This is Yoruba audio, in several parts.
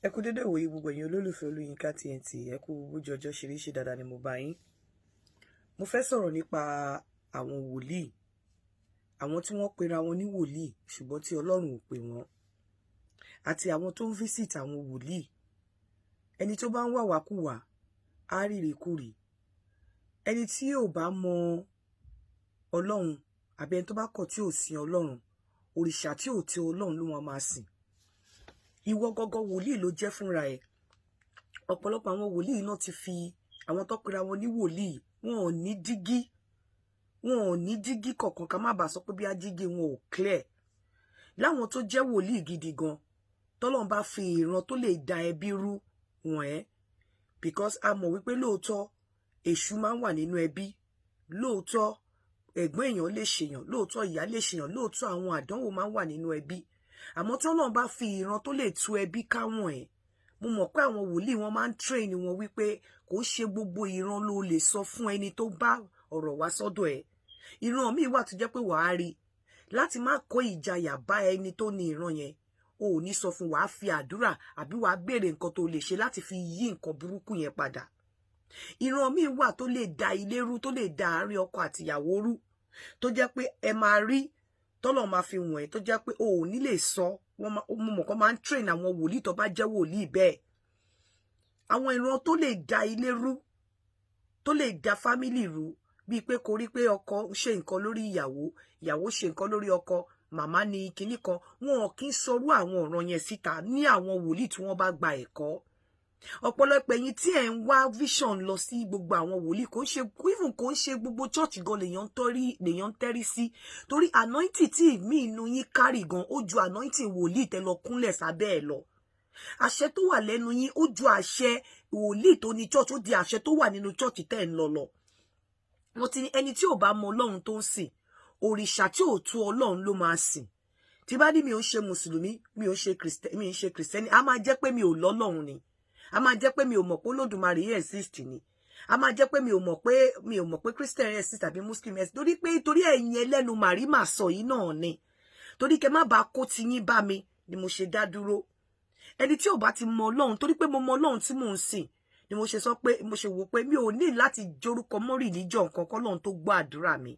Ẹ kú dédé ìwòyí, gbogbo ẹ̀yin olólùfẹ́ Olúyinká TNT. Ẹ kú bójú ọjọ́ ṣe rí. Ṣe dáadáa ni mo bá yín? Mo fẹ́ sọ̀rọ̀ nípa àwọn wòlíì, àwọn tí wọ́n pera wọn ní wòlíì ṣùgbọ́n tí Ọlọ́run ò pè wọ́n, àti àwọn tó ń visit àwọn wòlíì. Ẹni tó bá ń wà wákùwà á rírìkúrì. Ẹni tí ò bá mọ Ọlọ́run àbí ẹni tó bá kọ̀ tí ò sin Ọlọ́run, òrìṣà tí ò tí Ọlọ́run ló wọn máa sìn. Ìwọ gọgọ wòlíì ló jẹ́ fúnra ẹ̀. Ọ̀pọ̀lọpọ̀ àwọn wòlíì náà ti fi àwọn tó pera wọn ní wòlíì, wọn ò ní dígí, wọn ò ní dígí kọ̀ọ̀kan. Ká má bàa sọ pé bí ajígí wọn ò clear. Láwọn tó jẹ́ wòlíì gidi gan, tọ́lọ́run bá fi ìran tó lè da ẹbí rú wọ̀n ẹ́, because a mọ̀ wípé lóòótọ́ èṣù máa ń wà nínú ẹbí, lóòótọ́ ẹ̀gbọ́n èèyàn lè ṣèyàn, lóòótọ́ ìyá lè ṣèyàn, lóòótọ́ àwọn àdánwò máa ń wà nínú ẹbí. Àmọ́ tọ́lọ́run bá fi ìran tó lè tú ẹbí káwọn ẹ̀, mo mọ̀ pé àwọn wòlíì wọn máa ń train wọn wípé kò ṣe gbogbo ìran ló lè sọ fún ẹni tó bá ọ̀rọ̀ wá sọ́dọ̀ ẹ̀. Ìran míì wà tó jẹ́ pé wàá rí láti má kó ìjayà bá ẹni tó ní ìran yẹn, o ò ní sọ fún. Wàá fi àdúrà àbí wàá béèrè nǹkan tó lè ṣe láti fi yí nǹkan burúkú yẹn padà. Ìran míì wà tó lè da ilé rú, tó lè da àárín ọkọ àtìyàwó rú, tó jẹ́ pé ẹ máa rí tọ́lọ̀ máa fi wọ̀n ẹ́, tó jẹ́ pé o ò ní lè sọ. Wọ́n mọ̀ kọ́ máa ń train àwọn wòlíì tó bá jẹ́ wòlíì bẹ́ẹ̀. Àwọn ìran tó lè da ilé rú, tó lè da family rú, bíi pé kò rí pé ọkọ ṣe nǹkan lórí ìyàwó, ìyàwó ṣe nǹkan lórí ọkọ, màmá ní kinní kan, wọn ò kí ń sọrú àwọn ọ̀ràn yẹn síta ní àwọn wòlíì tí wọ́n bá gba ẹ̀kọ́. Ọ̀pọ̀lọpọ̀ ẹ̀yin tí ẹ̀ ń wá vision lọ sí gbogbo àwọn wòlíì, kò ń ṣe, even kò ń ṣe gbogbo church gan lèèyàn ń tẹ́rí sí, torí anointing tí ìmí inú yín kárì gan, ó ju anointing wòlíì tẹ́ lọ kúnlẹ̀ sábẹ́ ẹ̀ lọ. Àṣẹ tó wà lẹ́nu yín, ó ju àṣẹ wòlíì tó ní church, ó di àṣẹ tó wà nínú church tẹ́ ń lọ lọ. Mo ti ní ẹni tí ò bá mọ Ọlọ́run tó ń sìn, òrìṣà tí ò tó Ọlọ́run ló máa sìn. Tí bá ní mi ò ṣe mùsùlùmí, mi ò ṣe Christian, mi ò ṣe Christian, a máa jẹ́ pé mi ò lọ́lọ́run ni, a máa jẹ́ pé mi ò mọ̀ pé Olódùmarè exist ni, a máa jẹ́ pé mi ò mọ̀ pé Christian exist tàbí Muslim exist. Torí pé torí ẹ̀yin ẹlẹ́nu màrí mà sọ yìí náà ni, torí kẹ má bàa kó tiyín bá mi ni mo ṣe dá dúró. Ẹni tí ò bá ti mọ Ọlọ́run, torí pé mo mọ Ọlọ́run tí mò ń sìn ni mo ṣe sọ pé mo ṣe wò pé mi ò ní láti jórúkọ mọ́ religion kan kọ́lọ́run tó gbọ́ àdúrà mi.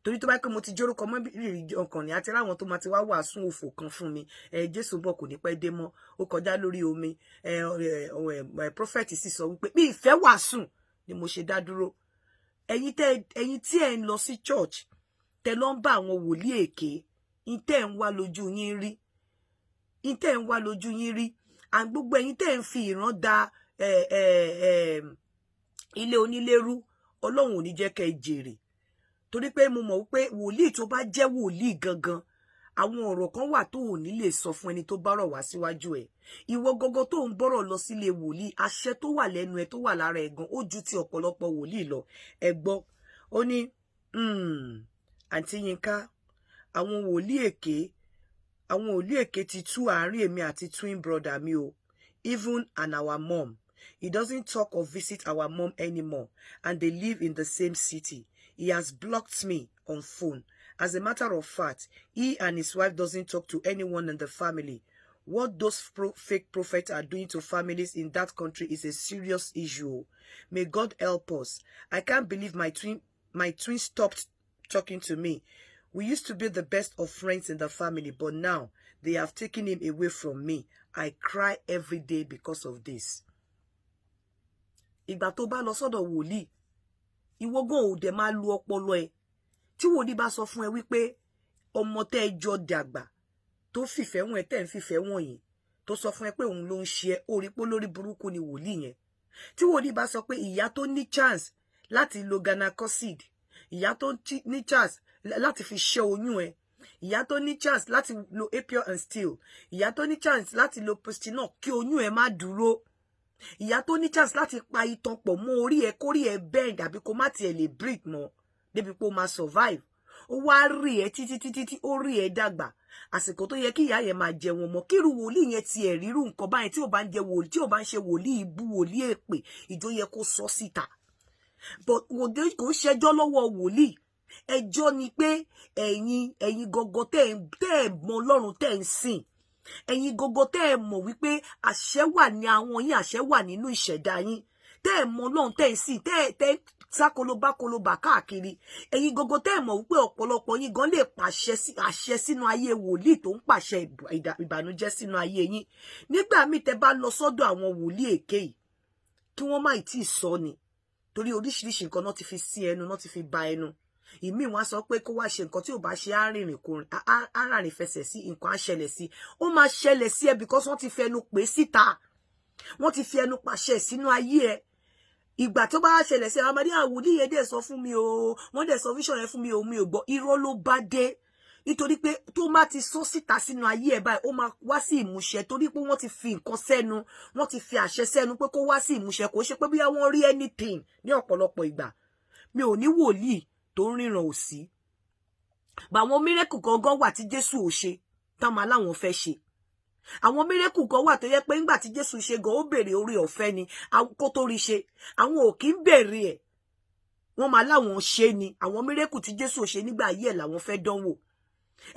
Torí tó bá pé mo ti jórúkọ mọ́ religion kan ní àti ráwọn tó máa ti wá wàásù òfò kan fún mi. Ẹ Jésù bọ̀, kò ní pẹ́ dé mọ́, ó kọjá lórí omi. Ẹ ẹ prophet sì sọ wípé mi ìfẹ́ wàásù ni mo ṣe dá dúró. Ẹ̀yin tí ẹ ń lọ sí church, tẹ́ lọ ń bá àwọn wòlíì èké, ń tẹ́ ń wá lójú yín rí, ń tẹ́ ń wá lójú yín rí. And gbogbo ẹ̀yin tẹ́ ń fi ìran da ilé onílérú, Ọlọ́run ò ní jẹ́ kẹ́ ẹ jèrè. Torí pé mo mọ̀ wípé wòlíì tó bá jẹ́ wòlíì gangan, àwọn ọ̀rọ̀ kan wà tó ò ní lè sọ fún ẹni tó bá rọ̀ wá síwájú ẹ̀. Ìwọ gọgọ tó ń bọ̀rọ̀ lọ sílé wòlíì, àṣẹ tó wà lẹ́nu ẹ, tó wà lára ẹ̀ gan, ó ju ti ọ̀pọ̀lọpọ̀ wòlíì lọ. Ẹ gbọ́, ó ní, "Àǹtí Yínká, àwọn wòlíì èké ti tú àárín èmi àti twin brother mi o, even and our mom. He doesn't talk or visit our mom anymore, and they live in the same city. He has blocked me on phone. As a matter of fact, he and his wife doesn't talk to anyone in the family. What those fake prophets are doing to families in that country is a serious issue. May God help us. I can't believe my twin stopped talking to me. We used to be the best of friends in the family, but now they have taken him away from me. I cry every day because of this." Ìgbà tó bá lọ sọ́dọ̀ wòlíì, ìwọ gan ò dẹ̀ máa lu ọpọlọ ẹ. Tí wòlíì bá sọ fún ẹ wípé ọmọ tẹ́ ẹ jọ dàgbà, tó fìfẹ́ wọn ẹ, tẹ́ ń fìfẹ́ wọ̀nyí, tó sọ fún ẹ pé òun ló ń ṣe ẹ, ó rí pé lórí burúkú ni wòlíì yẹn. Tí wòlíì bá sọ pé ìyá tó ní chance láti lo gynecosid, ìyá tó ní chance láti fi ṣẹ́ oyún ẹ, ìyá tó ní chance láti lo Apio and Steel, ìyá tó ní chance láti lo Postinor kí oyún ẹ má dúró, ìyá tó ní chance láti pa itan pọ̀ mọ́ orí ẹ, kórí ẹ bend àbí kó má tiẹ̀ lè breathe mọ́ débi pé ó máa survive, ó wá rí ẹ títí títí tí ó rí ẹ dàgbà, àsìkò tó yẹ kí ìyá yẹn máa jẹ wọn mọ́, kírú wòlíì yẹn tiẹ̀ rírú nǹkan báyìí, tí ò bá ń jẹ wòlíì, tí ò bá ń ṣe wòlíì ibú, wòlíì èpè, ìjọ yẹ kó sọ síta. But kò ṣẹjọ́ lọ́wọ́ wòlíì. Ẹjọ́ ni pé ẹ̀yin gọgọ tẹ́ ẹ̀ mọ Ọlọ́run tẹ́ ń sìn. Ẹ̀yin gogo tẹ́ ẹ mọ̀ wípé àṣẹ wà ní àwọn yín, àṣẹ wà nínú ìṣẹ̀dá yín, tẹ́ ẹ mọ̀ Ọlọ́run, tẹ́ ẹ sì tẹ́ ẹ tẹ́ sá kolobá kolobà káàkiri. Ẹ̀yin gogo tẹ́ ẹ mọ̀ wípé ọ̀pọ̀lọpọ̀ yín gan lè pàṣẹ àṣẹ sínú ayé wòlíì tó ń pàṣẹ ìbànújẹ́ sínú ayé yín. Nígbà míì, tẹ́ bá lọ sọ́dọ̀ àwọn wòlíì èké yìí, kí wọ́n má tí ì sọ ni, torí oríṣiríṣi nǹkan náà ti fi sí ẹnu, náà ti fi ba ẹnu. Ìmíì, wọn á sọ pé kó wá ṣe nǹkan, tí ò bá ṣe, arìnrìn kò arìnrìn fẹsẹ̀ sí nǹkan, á ṣẹlẹ̀ sí, ó máa ṣẹlẹ̀ sí ẹ, because wọ́n ti fẹnu pè síta, wọ́n ti fi ẹnu pàṣẹ sínú ayé ẹ. Ìgbà tó bá ṣẹlẹ̀ sí àwọn ọmọdé, àwọn wòlíì yẹn dẹ̀ sọ fún mi o, wọ́n dẹ̀ sọ vision yẹn fún mi o, mi ò gbọ́. Irọ́ ló bá dé, nítorí pé tó má ti sọ síta sínú ayé ẹ báyìí, ó máa wá sí ìmúṣẹ, torí pé wọ́n ti fi nǹkan sẹ́nu, wọ́n ti fi àṣẹ sẹ́nu pé kó wá sí ìmúṣẹ. Kò ṣe pé bóyá wọ́n rí anything. Ní ọ̀pọ̀lọpọ̀ ìgbà, mi ò ní wòlíì tó ń ríran òsì bàwọn. Miracle gangan wà tí Jésù ò ṣe, táwọn aláwọn fẹ́ ṣe. Àwọn miracle kan wà tó yẹ pé ńgbà tí Jésù ṣe gan, ó béèrè orí ọ̀fẹ́ ni kó tó rí ṣe. Àwọn ò kí ń béèrè ẹ̀, wọ́n máa láwọn ṣe ni. Àwọn miracle tí Jésù ò ṣe nígbà ayé ẹ̀ làwọn fẹ́ dánwò.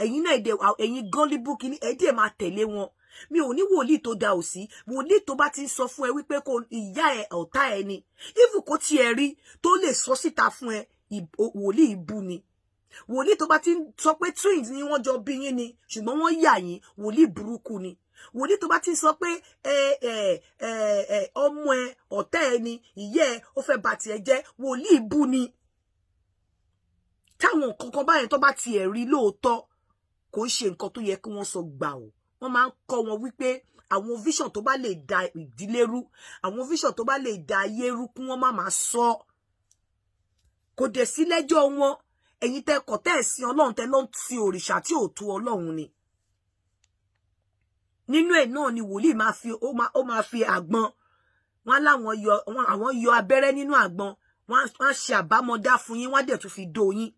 Ẹ̀yin náà, èdè ẹ̀yin gullible kìíní, ẹ̀ díẹ̀ máa tẹ̀lé wọn. Mi ò ní wòlíì tó da òsì. Wòlíì tó bá ti ń sọ fún ẹ wípé kò ìyá ẹ ọ̀tá ẹ ni, even kó tiẹ̀ rí tó lè sọ síta fún ẹ, wòlíì ìbú ni. Wòlíì tó bá ti ń sọ pé twins ni wọ́n jọ bí yín ni, ṣùgbọ́n wọ́n yà yín, wòlíì burúkú ni. Wòlíì tó bá ti ń sọ pé ẹ ẹ ẹ ẹ ọmọ ẹ ọ̀tá ẹ ni, ìyá ẹ ó fẹ́ bà tiẹ̀ jẹ́, wòlíì bú ni. Táwọn nǹkan kan báyẹn tó bá tiẹ̀ rí lóòótọ́, kò ń ṣe nǹkan tó yẹ kí wọ́n sọ gbà o. Wọ́n máa ń kọ́ wọn wípé àwọn vision tó bá lè da ìdílé rú, àwọn vision tó bá lè da ayé rú, kí wọ́n má máa sọ. Kò dẹ̀ sí lẹ́jọ́ wọn. Ẹ̀yin tẹ́ kọ̀, tẹ́ ẹ̀ sin Ọlọ́run, tẹ́ ló ń sin òrìṣà tí ò tó Ọlọ́run ni. Nínú ẹ̀ náà ni wòlíì máa fi ó máa fi àgbọn wọn láwọn yọ, àwọn yọ abẹ́rẹ́ nínú àgbọn, wọn á ṣe àbámọ̀dá fún yín, wọn á dẹ̀ tún fi dó yín.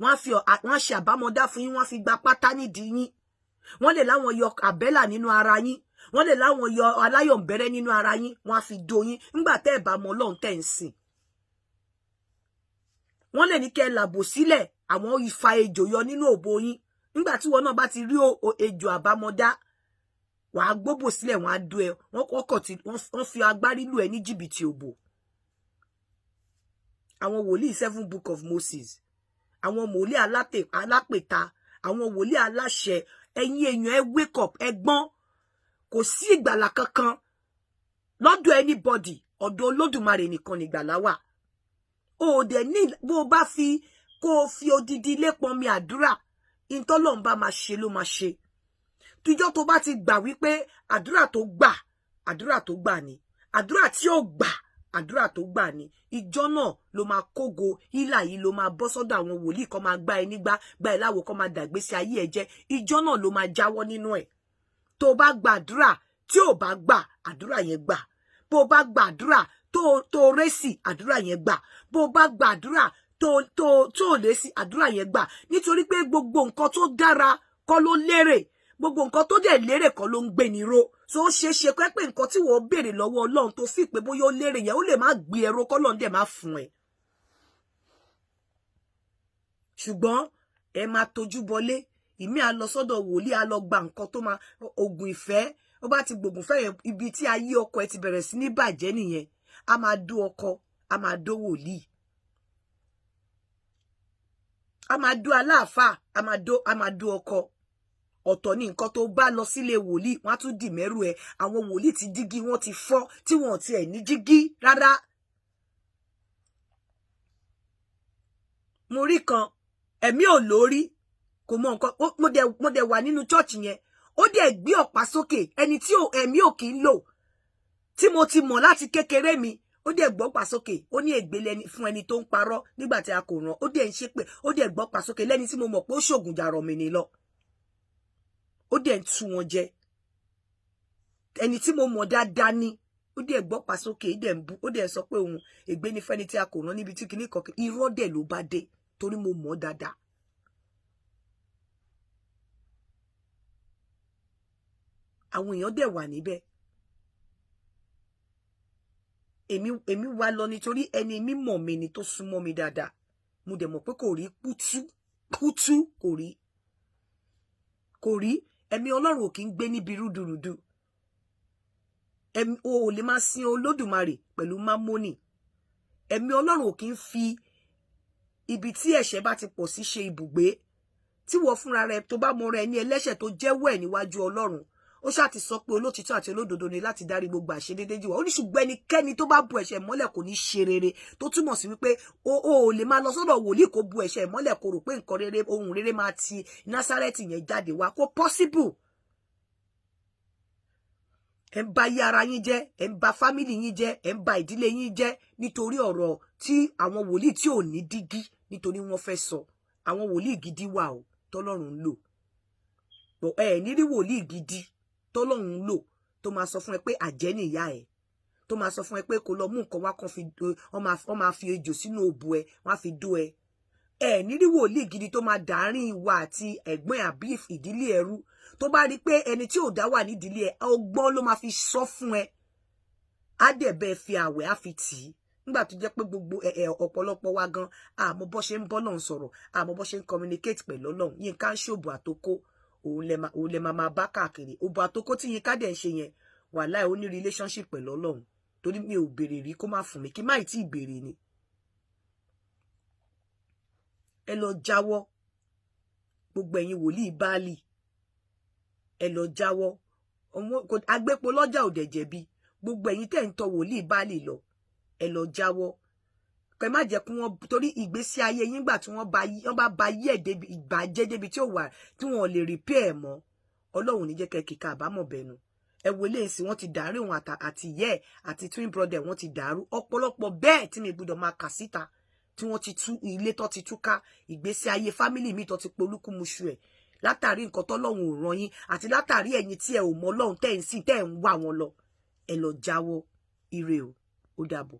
Wọ́n fi wọ́n ṣe àbámọ̀dá fún yín, wọ́n fi gba pátá nídìí yín. Wọ́n lè láwọn yọ àbẹ́là nínú ara yín, wọ́n lè láwọn yọ aláyọ̀ǹbẹ̀rẹ̀ nínú ara yín, wọ́n á fi dó yín nígbà tẹ́ ẹ̀ bá mọ Ọlọ́run tẹ́ ń sìn. Wọ́n lè ní kẹ́ ẹ làbò sílẹ̀, àwọn ìfà ejò yọ nínú òbò yín. Nígbà tí wọn náà bá ti rí ejò àbámọ̀dá, wàá gbóbò sílẹ̀, wọ́n á dó ẹ, wọ́n kọ̀ tí wọ́n fi agbárí lù ẹ ní jìbìtì òbò. Àwọn wòlíì Seven Book of Moses, àwọn wòlíì alápèta, àwọn wòlíì aláṣẹ, ẹ̀yin èèyàn, ẹ wake up, ẹ gbọ́n. Kò sí ìgbàlà kankan lọ́dọ̀ anybody, ọ̀dọ̀ Olódùmarè nìkan nìgbàlà wà. O ò dẹ̀ ní bó o bá fi kó o fi odidi ilé pọnmi àdúrà, ìtọ́lọ́run bá máa ṣe ló máa ṣe. Tíjọ́ tó bá ti gbà wípé àdúrà tó gbà, àdúrà tó gbà ni, àdúrà tí ó gbà, àdúrà tó gbà ni, ìjọ náà ló máa kógo hílà yìí, ló máa bọ́ sọ́dọ̀ àwọn wòlíì kan máa gbá ẹ nígbà, gbá ẹ láwo, kan máa dàgbésí ayé ẹ jẹ́. Ìjọ náà ló máa jáwọ́ nínú ẹ̀. Tó bá gba àdúrà tí ò bá gbà, àdúrà yẹn gbà. Bó bá gba àdúrà tó rẹ́sì, àdúrà yẹn gbà. Bó bá gba àdúrà tó lésì, àdúrà yẹn gbà, nítorí pé gbogbo nǹkan tó dára kọ́ ló lérè, gbogbo nǹkan tó dẹ̀ lérè kọ́ ló ń gbé ní ró. So ó ṣeé ṣe pé nǹkan tí wọ́n béèrè lọ́wọ́ Ọlọ́run tó fi pé bóyá ó lérè yẹn, ó lè má gbé ẹrọ kọ́lọ́run dẹ̀ má fún ẹ. Ṣùgbọ́n ẹ máa tojú bọlé, ìmí á lọ sọ́dọ̀ wòlíì, á lọ gba nǹkan tó máa oògùn ìfẹ́. Ó bá ti gbògùn fẹ́ yẹn, ibi tí ayé ọkọ ẹ ti bẹ̀rẹ̀ sí ní bàjẹ́ nìyẹn. A máa dó ọkọ, a máa dó wòlíì, a máa dó aláàfáà, a máa dó ọkọ. Ọ̀tọ̀ ní nǹkan tó bá lọ sílé wòlíì, wọ́n á tún dì mẹ́rù ẹ̀. Àwọn wòlíì tí dígí wọ́n ti fọ́, tí wọ́n tiẹ̀ ní dígí rárá. Mo rí kan, ẹ̀mí ò lórí, kò mọ nǹkan. Mo dẹ̀ wà nínú church yẹn, ó dẹ̀ gbé ọ̀pá sókè, ẹni tí ẹ̀mí ò kì í lò, tí mo ti mọ̀ láti kékeré mi. Ó dẹ̀ gbọ́ pa sókè, ó ní ègbé lẹni fún ẹni tó ń parọ́ nígbà tí a kò rán. Ó dẹ̀ ń ṣépè, ó dẹ̀ gbọ́ pa sókè lẹ́ni tí mo mọ̀ pé ó ṣògùn jàrọ̀ mi ni lọ. Ó dẹ̀ ń tú wọn jẹ. Ẹni tí mo mọ̀ dáadáa ni. Ó dẹ̀ gbọ́ pa sókè, ó dẹ̀ ń bú, ó dẹ̀ sọ pé òun ègbé ni fẹ́ni tí a kò rán níbi tí kinní kan. Irọ́ dẹ̀ ló bá dé, torí mo mọ̀ dáadáa. Àwọn èèyàn dẹ̀ wà níbẹ̀. Èmi wá lọ nítorí ẹni mímọ̀ mi ni, tó súnmọ́ mi dáadáa. Mo dẹ̀ mọ̀ pé kò rí kútú kútú, kò rí, kò rí. Ẹ̀mí Ọlọ́run ò kí ń gbé níbi rúdurùdu. Ẹ̀mí o ò lè máa sin Olódùmarè pẹ̀lú mámónì. Ẹ̀mí Ọlọ́run ò kí ń fi ibi tí ẹ̀ṣẹ̀ bá ti pọ̀ sí ṣe ibùgbé. Tí wọ́n fúnra rẹ̀ tó bá mọ rẹ̀ ní ẹlẹ́ṣẹ̀, tó jẹ́wọ́ ẹ̀ níwájú Ọlọ́run, ó ṣáà ti sọ pé olótìtọ́ àti olódodo ni láti dárí gbogbo àṣedédé jì wá. Ó ní ṣùgbọ́n ẹnikẹ́ni tó bá bu ẹ̀ṣẹ̀ mọ́lẹ̀ kò ní ṣe rere, tó túmọ̀ sí wípé o ò lè máa lọ sọ́dọ̀ wòlíì kó bu ẹ̀ṣẹ̀ mọ́lẹ̀, kó rò pé nǹkan rere, ohun rere máa ti Násárẹ́tì yẹn jáde wá. Kó possible. Ẹ ń ba ayé ara yín jẹ́, ẹ ń ba family yín jẹ́, ẹ ń ba ìdílé yín jẹ́ nítorí ọ̀rọ̀ tí àwọn wòlíì tí ò ní dígí, nítorí wọ́n fẹ́ sọ. Àwọn wòlíì gidi wà o tọ́lọ́run ń lò. Ẹ ní rí wòlíì gidi tọ́lọ́run ń lò tó máa sọ fún ẹ pé àjẹ́ nìyá ẹ, tó máa sọ fún ẹ pé kó lọ mú nǹkan wá kan fi wọ́n máa fi ejò sínú òbò ẹ, wọ́n á fi dó ẹ. Ẹ ní rí wòlíì gidi tó máa dàárín ìwà àti ẹ̀gbọ́n àbí ìdílé ẹrú. Tó bá rí pé ẹni tí ò dá wà nídìílé ẹ, ọgbọ́n ló máa fi sọ fún ẹ, á dẹ̀ bẹ́ẹ̀ fi àwẹ̀ á fi tì í. Nígbà tó jẹ́ pé gbogbo ẹ ọ̀pọ̀lọpọ̀ wa gan àmọ́ bó ṣe ń bọ́ lọ́hùn sọ̀rọ̀, àmọ́ bó ṣe ń communicate pẹ̀lú Ọlọ́run. Yínká ń ṣòbò àtòkó, òun lẹ máa bá káàkiri. Òbò àtòkó tí Yínká dẹ̀ ń ṣe yẹn, wàláì, ó ní relationship pẹ̀lú Ọlọ́run, torí mi ò béèrè rí kó má fún mi, kí má ì tí ì béèrè ni. Ẹ lọ jáwọ́, gbogbo ẹ̀yin wòlíì Báálì, ẹ lọ jáwọ́. Agbépo lọ́jà ò dẹ̀ jẹ̀bi. Gbogbo ẹ̀yin tẹ́ ń tọ wòlíì Báálì lọ, ẹ lọ jáwọ́. Kẹ má jẹ́ kí wọ́n torí ìgbésí ayé yín gbà tí wọ́n bá ba yí ẹ̀ débi ìbàjẹ́, débi tí ó wà tí wọ́n lè repair ẹ̀ mọ́. Ọlọ́run ní jẹ́ kẹ́ kíkà àbámọ̀ bẹnu. Ẹ wo eléyìí sí, wọ́n ti dàrú, òun àti ìyẹ́ ẹ̀ àti twin brother, wọ́n ti dàrú. Ọ̀pọ̀lọpọ̀ bẹ́ẹ̀ tí mi gbọ́dọ̀ máa kà síta tí wọ́n ti tú ilé tó ti túká, ìgbésí ayé family mi tó ti polúkúmuṣu ẹ̀ látàrí nǹkan tọ́lọ́run ò ràn yín, àti látàrí ẹ̀yin tí ẹ ò mọ Ọlọ́run tẹ́ ń sìn, tẹ́ ń wá wọn lọ. Ẹ lọ jáwọ́. Ire o, ó dàbọ̀.